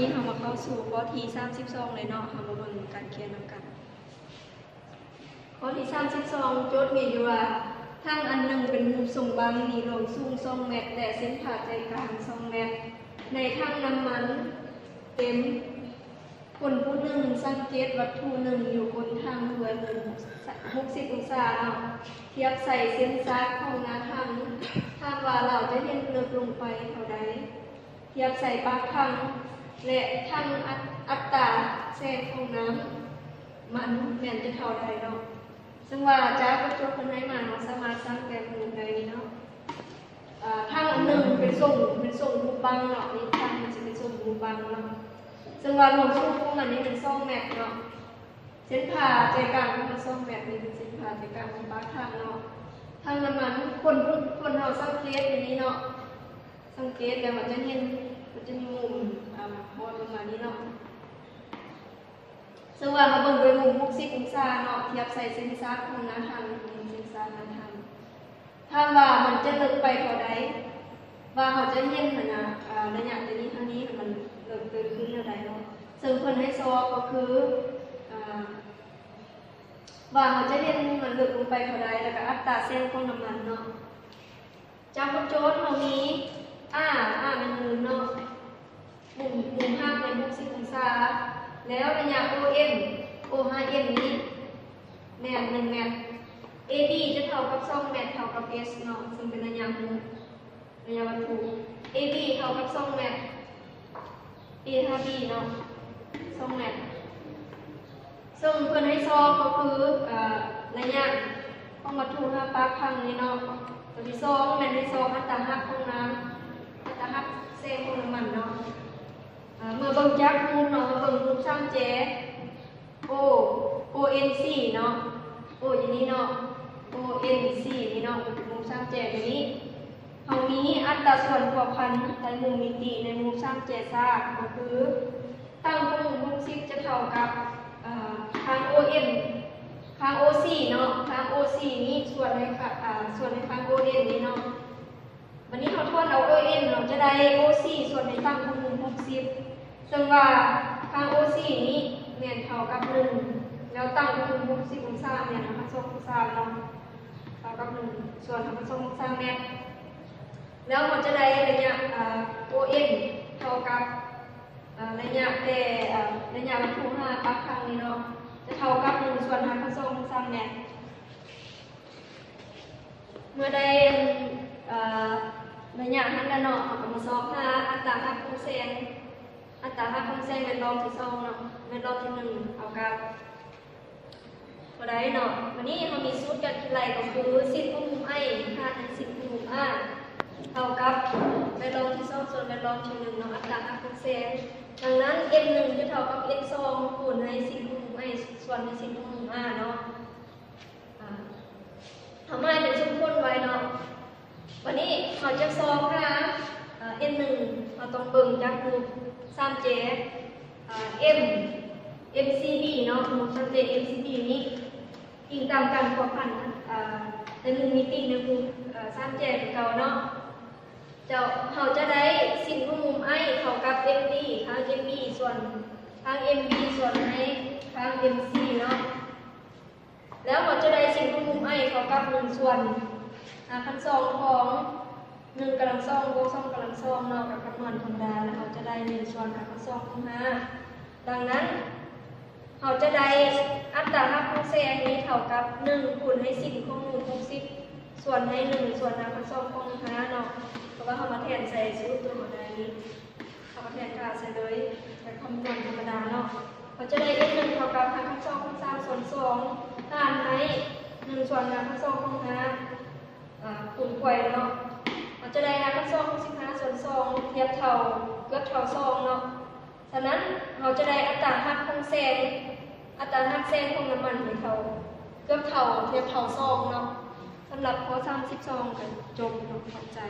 ນີ້ເຮົາມາເຂົ້າສູ່ຂໍ້ທີສາມສິບສອງເລີຍເນາະ, ເຮົາມາເບິ່ງການຂຽນນຳກັນ. ຂໍ້ທີສາມສິບສອງ ໂຈດມີຢູ່ວ່າ ຖັງອັນໜຶ່ງເປັນຮູບຊົງບັ້ງ ມີລວງສູງສອງແມັດ ແລະ ເສັ້ນຜ່າໃຈກາງສອງແມັດ. ໃນຖັງນ້ຳມັນເຕັມ, ຄົນຜູ້ໜຶ່ງສັງເກດວັດຖຸໜຶ່ງຢູ່ກົ້ນຖັງດ້ວຍມຸມຫົກສິບອົງສາເນາະ, ທຽບໃສ່ເສັ້ນຊາກຂອງໜ້າຖັງ. ຖາມວ່າລາວຈະເຫັນເລິກລົງໄປເທົ່າໃດ? ທຽບໃສ່ປາກຖັງ ແລະ ທັງອັດ ອັດຕາແສງຂອງນ້ຳມັນແມ່ນຈະເທົ່າໃດເນາະ. ເຊິ່ງວ່າຈາກບົດໂຈດເພິ່ນໃຫ້ມາ ເຮົາສາມາດສ້າງແບບຮູບໄດ້ເນາະ. ອາ ຖັງອັນໜຶ່ງເປັນຊົງ ເປັນຊົງຮູບບັ້ງເນາະ, ນີ້ຖັງມັນຊິເປັນຊົງຮູບບັ້ງເນາະ. ເຊິ່ງວ່າລວງສູງຂອງມັນນີ້ແມ່ນສອງແມັດເນາະ, ເສັ້ນຜ່າໃຈກາງຂອງມັນສອງແມັດ, ນີ້ເປັນເສັ້ນຜ່າໃຈກາງຂອງປາກຖັງເນາະ. ຖັງນ້ຳມັນ ຄົນ ຄົນເຮົາສັງເກດຢູ່ນີ້ເນາະ, ສັງເກດແລ້ວມັນຈະເຫັນ ມັນຈະມີມຸມ ອາ ບອດລົງມານີ້ເນາະ. ເຊິ່ງວ່າເຮົາເບິ່ງດ້ວຍມຸມຫົກສິບອົງສາເນາະ, ທຽບໃສ່ເສັ້ນຊາກຂອງໜ້າຖັງ ເສັ້ນຊາກໜ້າຖັງ. ຖາມວ່າມັນຈະເລິກໄປເທົ່າໃດ? ວ່າເຮົາຈະເຫັນຫັ້ນນະ ອາ ໄລຍະຕົວນີ້ເທົ່ານີ້ ມັນເລິກເກີນຂຶ້ນເທົ່າໃດເນາະ. ເຊິ່ງເພິ່ນໃຫ້ຊອກກໍຄື ອາ ວ່າເຮົາຈະເຫັນມັນເລິກລົງໄປເທົ່າໃດ ແລ້ວກໍອັດຕາແສງຂອງນ້ຳມັນເນາະ. ຈາກບົດໂຈດເຮົາມີ R R ແມ່ນມຸມເນາະ, ມຸມ ມຸມຫັກແມ່ນຫົກສິບອົງສາ, ແລ້ວໄລຍະ O M O R M ນີ້ແມ່ນໜຶ່ງແມັດ, A B ຈະເທົ່າກັບສອງແມັດ ເທົ່າກັບ S ເນາະ, ເຊິ່ງເປັນໄລຍະຮູບ ໄລຍະວັດຖຸ. A B ເທົ່າກັບສອງແມັດ, A ຫາ B ເນາະ ສອງແມັດ. ເຊິ່ງເພິ່ນໃຫ້ຊອກກໍຄື ເອີ ໄລຍະຂອງວັດຖຸຫາປາກຖັງນີ້ເນາະ. ຕົວທີສອງແມ່ນໃຫ້ຊອກອັດຕາຫັກຂອງນ້ຳ ອັດຕາຫັກແສງຂອງນ້ຳມັນເນາະ. ເອີ ເມື່ອເບິ່ງຈາກຮູບເນາະ ເບິ່ງຮູບສາມແຈ O O N C ເນາະ, O ຢູ່ນີ້ເນາະ O N C ນີ້ເນາະ, ເປັນມຸມສາມແຈຕົວນີ້. ເຮົາມີອັດຕາສ່ວນພົວພັນໃນມຸມມິຕິໃນມຸມສາມແຈຊາກ ກໍຄື ຕັ້ງຂອງມຸມຫົກສິບຈະເທົ່າກັບ ເອີ ທາງ O M ທາງ O C ເນາະ, ທາງ O C ນີ້ສ່ວນໃຫ້ ເອີ ສ່ວນໃຫ້ທາງ O N ນີ້ເນາະ. ບັດນີ້ເຮົາຖອນເອົາ O N ເຮົາຈະໄດ້ O C ສ່ວນໃນຕັ້ງຂອງມຸມຫົກສິບ, ເຊິ່ງວ່າທາງ O C ນີ້ແມ່ນເທົ່າກັບໜຶ່ງ ແລ້ວຕັ້ງຂອງມຸມຫົກສິບອົງສາແມ່ນ ຮັກສອງ ສາມເນາະ ເທົ່າກັບໜຶ່ງ ສ່ວນ ຮັກສອງ ສາມແມັດ. ແລ້ວເຮົາຈະໄດ້ໄລຍະ ອາ O N ເທົ່າກັບ ອາ ໄລຍະແຕ່ ອາ ໄລຍະວັດຖຸຫາປາກຖັງນີ້ເນາະ ຈະເທົ່າກັບໜຶ່ງສ່ວນ ຮັກສອງ ສາມແມັດ. ເມື່ອໄດ້ ອາ ໄລຍະຫັ້ນແລ້ວເນາະ ເຮົາກໍມາຊອກຫາອັດຕາຮັກຂອງແສງ, ອັດຕາຮັກຂອງແສງແວດລ້ອມທີສອງເນາະ ແວດລ້ອມທີໜຶ່ງເທົ່າກັບ ບໍ່ໄດ້ເນາະ. ບັດນີ້ເຮົາມີສູດການຄິດໄລ່ກໍຄື ຊິ້ນຂອງມຸມ I ຫານໃຫ້ຊິ້ນຂອງມຸມ R ເທົ່າກັບແວດລ້ອມທີສອງສ່ວນແວດລ້ອມທີໜຶ່ງເນາະ ອັດຕາຮັກຂອງແສງ. ດັ່ງນັ້ນ N ໜຶ່ງຈະເທົ່າກັບ N ສອງຄູນໃຫ້ຊິ້ນຂອງມຸມ I ສ່ວນໃຫ້ຊິ້ນຂອງມຸມ R ເນາະ. ອາ ເຮົາໝາຍເປັນຊຸມຄົນໄວ້ເນາະ. ບັດນີ້ເຮົາຈະຊອກຫາ ເອີ N ໜຶ່ງ ເຮົາຕ້ອງເບິ່ງຈາກຮູບສາມແຈ ເອີ M M C B ເນາະ, ຮູບສາມແຈ M C B ນີ້ ອີງຕາມການພົວພັນ ເອີ ໃນມຸມມິຕິໃນຮູບ ເອີ ສາມແຈຄືເກົ່າເນາະ. ເຈົ້າ ເຮົາຈະໄດ້ຊິ້ນຂອງມຸມ I ເທົ່າກັບ M D ທາງ M B ສ່ວນທາງ M B ສ່ວນໃຫ້ທາງ M C ເນາະ. ແລ້ວເຮົາຈະໄດ້ຊິ້ນຂອງມຸມ I ເທົ່າກັບໜຶ່ງສ່ວນຮາກຂັ້ນສອງຂອງໜຶ່ງກຳລັງສອງບວກສອງກຳລັງສອງເນາະ ກັບຄຳນວນທຳມະດາ ແລ້ວເຮົາຈະໄດ້ໜຶ່ງສ່ວນຮາກຂັ້ນສອງຂອງຫ້າ. ດັ່ງນັ້ນ ເຮົາຈະໄດ້ອັດຕາຮັກຂອງແສງນີ້ເທົ່າກັບໜຶ່ງຄູນໃຫ້ຊິ້ນຂອງມຸມຫົກສິບ ສ່ວນໃຫ້ໜຶ່ງສ່ວນຮາກຂັ້ນສອງຂອງຫ້າເນາະ ເພາະວ່າເຮົາມາແທນໃສ່ສູດຕົວເຮົາໄດ້ນີ້. ເຮົາກໍແທນຄ່າໃສ່ເລີຍ ແບບຄຳນວນທຳມະດາເນາະ. ເຮົາຈະໄດ້ N ໜຶ່ງເທົ່າກັບຮາກຂັ້ນສອງຂອງສາມສ່ວນສອງ ຫານໃຫ້ໜຶ່ງສ່ວນຮາກຂັ້ນສອງຂອງຫ້າ ອາ ຄູນໄຂວ້ເນາະ. ເຮົາຈະໄດ້ຮາກຂັ້ນສອງຂອງສິບຫ້າສ່ວນສອງ ທຽບເທົ່າ ເກືອບເທົ່າສອງເນາະ. ສະນັ້ນ ເຮົາຈະໄດ້ອັດຕາຮັກຂອງແສງ ອັດຕາຮັກແສງຂອງນ້ຳມັນໃຫ້ເທົ່າ ເກືອບເທົ່າ ທຽບເທົ່າສອງເນາະ. ສຳລັບຂໍ້ສາມສິບສອງກໍຈົບເນາະ. ຂອບໃຈ.